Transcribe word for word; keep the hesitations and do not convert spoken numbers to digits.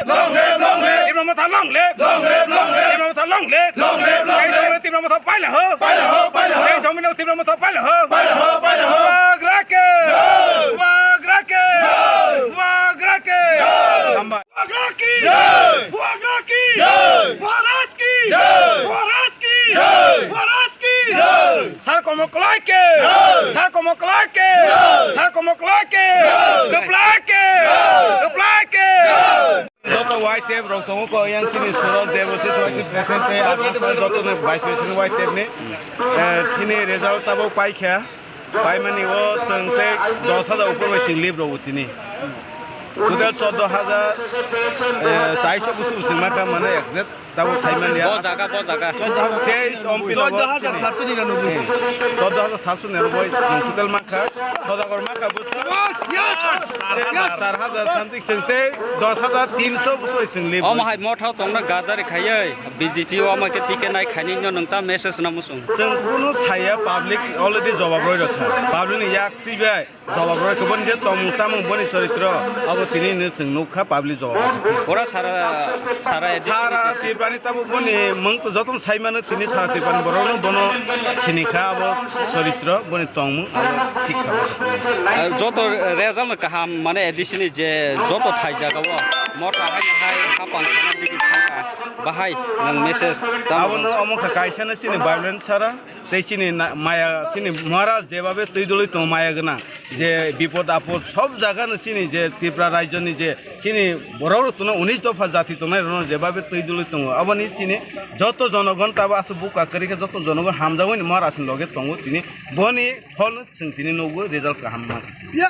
Long live, long live. Tipra Motha long live. Long live, long live. Tipra Motha long live. Long live, long live. Tipra Motha paila ho. Paila ho, paila ho. Tipra Motha paila ho. Paila ho, paila ho. Bubagra ki. Bubagra ki. Bubagra ki. Hambai. Bubagra ki. Bubagra ki. Maharaj ki. Maharaj ki. Maharaj ki. Sar Komokhlai ki. Sar Komokhlai ki. Sar Komokhlai ki. Kwplai ki. Kwplai ki. Joto Y T F rok tongo ko, yang chini Suraj Deboshish Y T F president tei Adnan Sar joto ni vice president Y T F ni, eh, chini result tabok paikha. Paimani o chwng tei dos hajar upor bai chwng leave rw tini. Total chordo hajar, eh, chaiso busu busu ma kha mane exact. Tabuk saimanya. Bo jaga, bo jaga. Teis ompila. Chordo hajar satso niranoboi. Chordo hajar satso niranoboi. Total mankha. Sodagar mankha bwsa. Yes, yes, yes. Char hajar something sing tei dos hajar tinso bwsoi sing leave. Omo hai mothao tongna gadari khaiwi B J P o ama khe ticket nai khaini no nwng ta message na musung. Chwng kunu saya, public already jawab roi rokha. Public ni yak sibai. Jawab roi khe boni je tongmung samung boni choritro abo tini no chwng nukha public jawab roi khe. Pura sara, sara A D C Sara ni Tripura ni tabuk boni mung to jotono saimano tini sara Tripura ni borok no bono sinikha abo choritro boni tongmung abo sikha. Ah, joto result no kaham mane A D C ni je joto thai jaga o mota hai hai hapang khana digi thangkha bahai nang message tamo. Abo no omo kha kaisa no chini violence sara. Tei chini na-, maya, chini Maharaj jebabe twi dului tongo maya gwnang, je bipod apod sob jaga no chini je Tripura rajyo ni je chini borok rok tono unis dopha jati tongnai rok no jebabe twi dului tongo, aboni chini joto jonogon tabo aswk buka kwrwi khe joto jonogon hamjagwi ni Maharaj ni loge tongo tini boni phol no chwng tini nukgo result kaham ma khe.